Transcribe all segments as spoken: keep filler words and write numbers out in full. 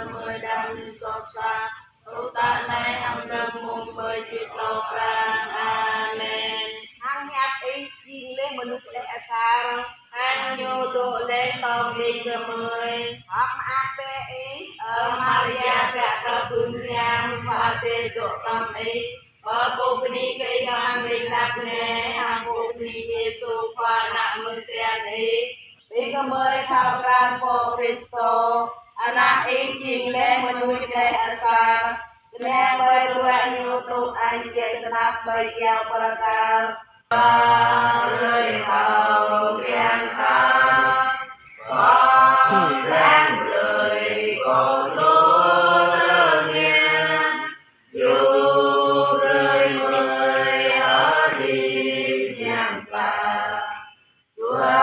Mơi đaŏ ñu soh sat, tŭ tă anai hăng mơnơ̆ng mông ƀơi či tlâo pran. Amen. Hăng hiăp Ih jing laih mơnuih laih asar, hăng Ñu dŏ laih tŏm Ih gơmơi. Hơ̆k mơak bĕ Ih, ơ Maria pơkă kơ ƀing hiam, pơ adai dŏ tŏm Ih. Pơpŭ bơni kơ Ih amăng ƀing đah kơmơi, hăng pŭ bơni Yêsu Khua Ană mơ̆ng tian Ih. Ƀing gơmơi thâo krăn Pô Kristô, Ană Ih jing laih mơnuih laih asar. Kơnang ƀơi bruă Ñu tŭ añ jĕ tơnap ƀơi kơyâo bơrơkal. Brơi thâo kiăng khăp, pơkŏn brơi kơ tơlơi ngiăng. Ñu brơi mơi hơdip hiam klă. Jua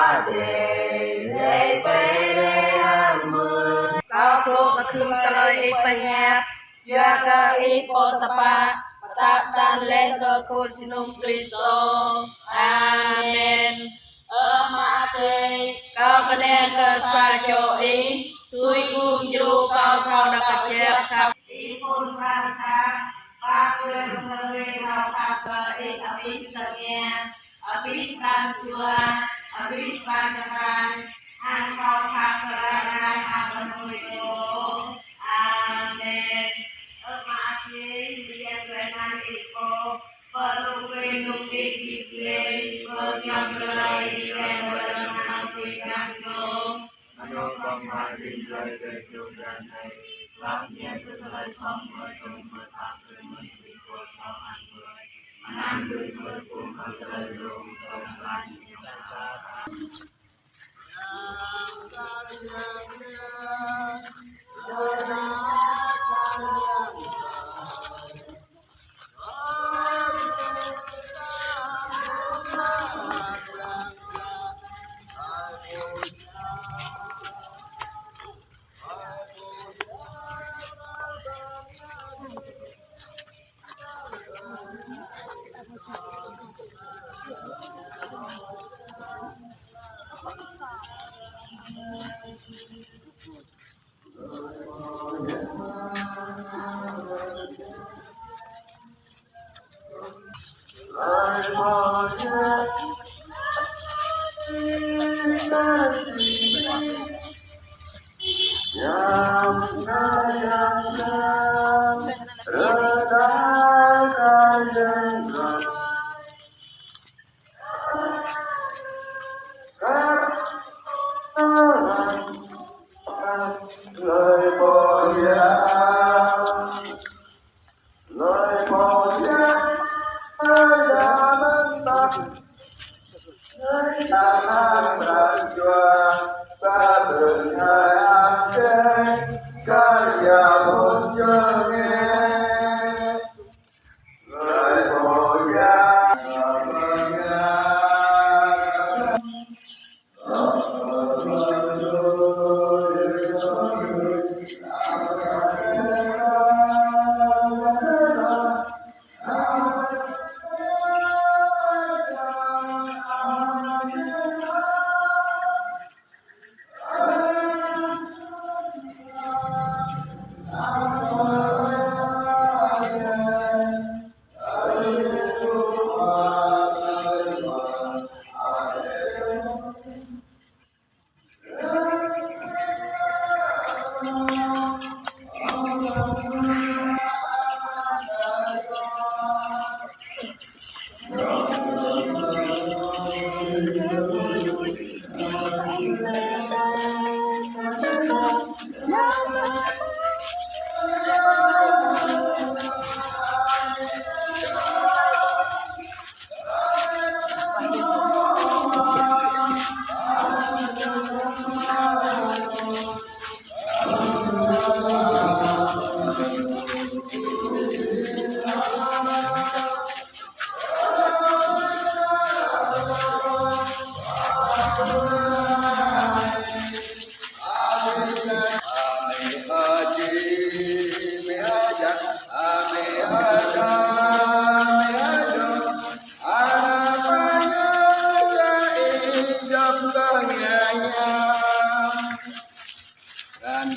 adai lĕ pơđar mơi. Kâo kơkuh kơ tơlơi Ih pơhiăp, yua kơ Ih pô tơpă, pơtă tăn laih kơ khul jơnum Kristô. Amen. Ơ Ama Adai, kâo kơnang kơ sa čô Ih, tui gum djru kâo thâo đaŏ kơjăp khăp. Ih phŭn pran jua, pap brơi kơ mơi thâo khăp kơ Ih abih tơngia, abih pran jua, abih pran kơtang, hăng thâo khăp kơ rai rai hăng kơ mơi pô. Amen. Ơ Ama Adai, mơyang tơlơi anăn Ih pô, pơtŭ brơi mơnŭng Ih jing laih, pơñum tơlơi Ih laih amăng tơlơi anŭn.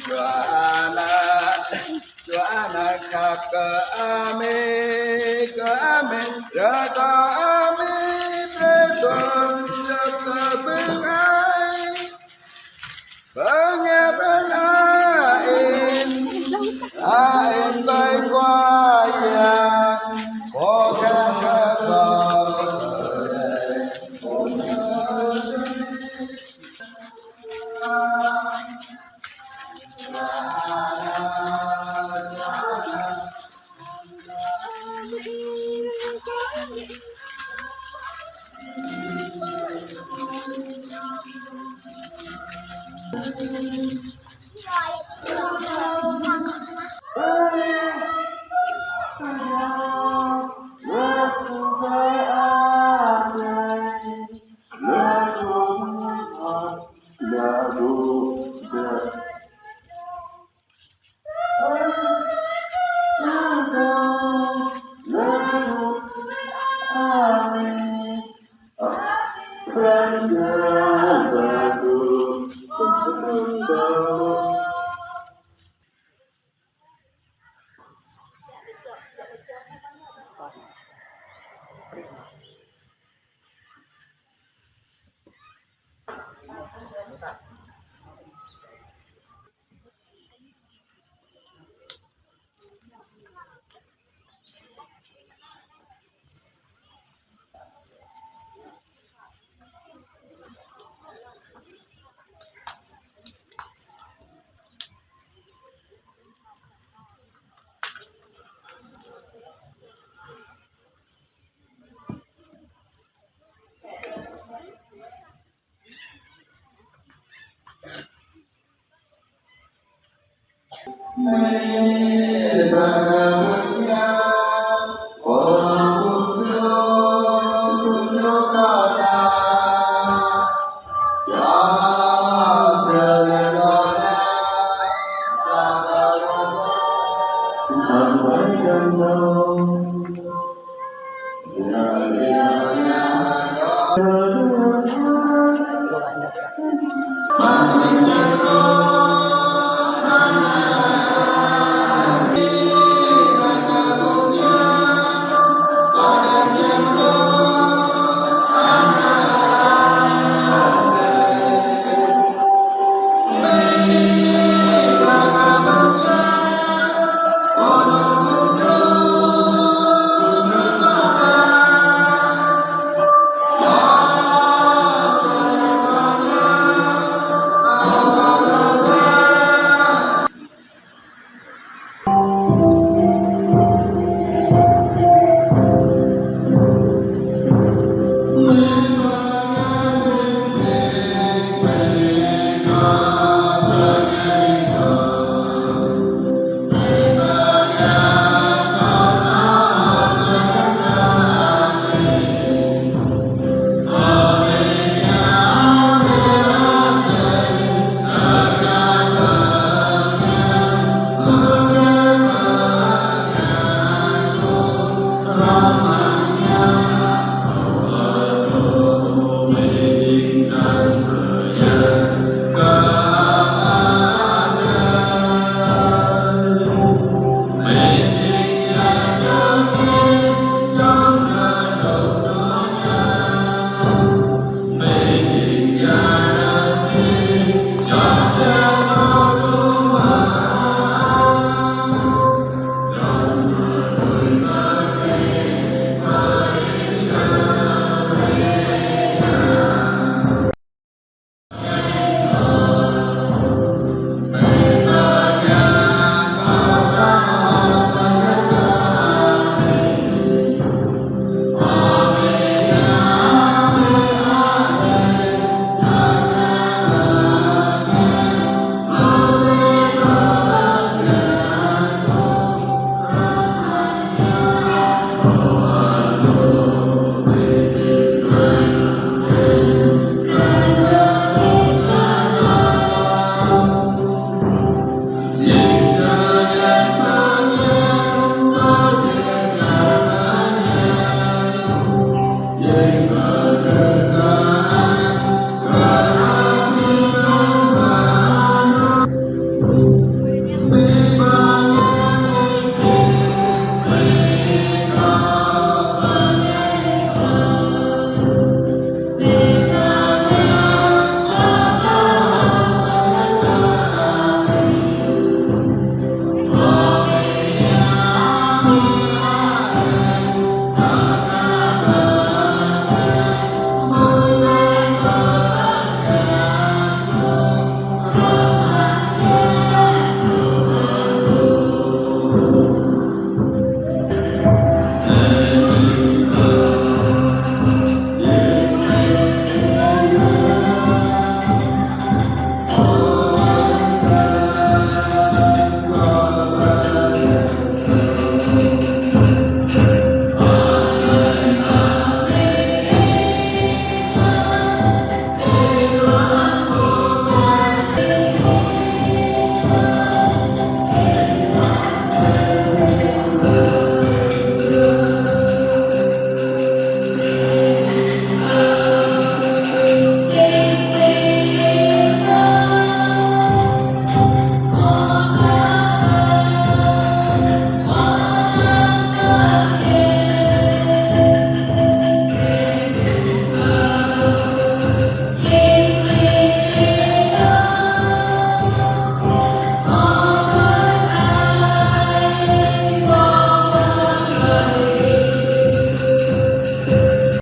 Yua ană, yua ană khăp kơ amĭ, kơ amĭ, rơkâo amĭ, brơi tôm yơh tơ bưng ai. Bưng yơh bưng ai in, ai in ƀơi Khua Yang, Khua Yang rơkâo.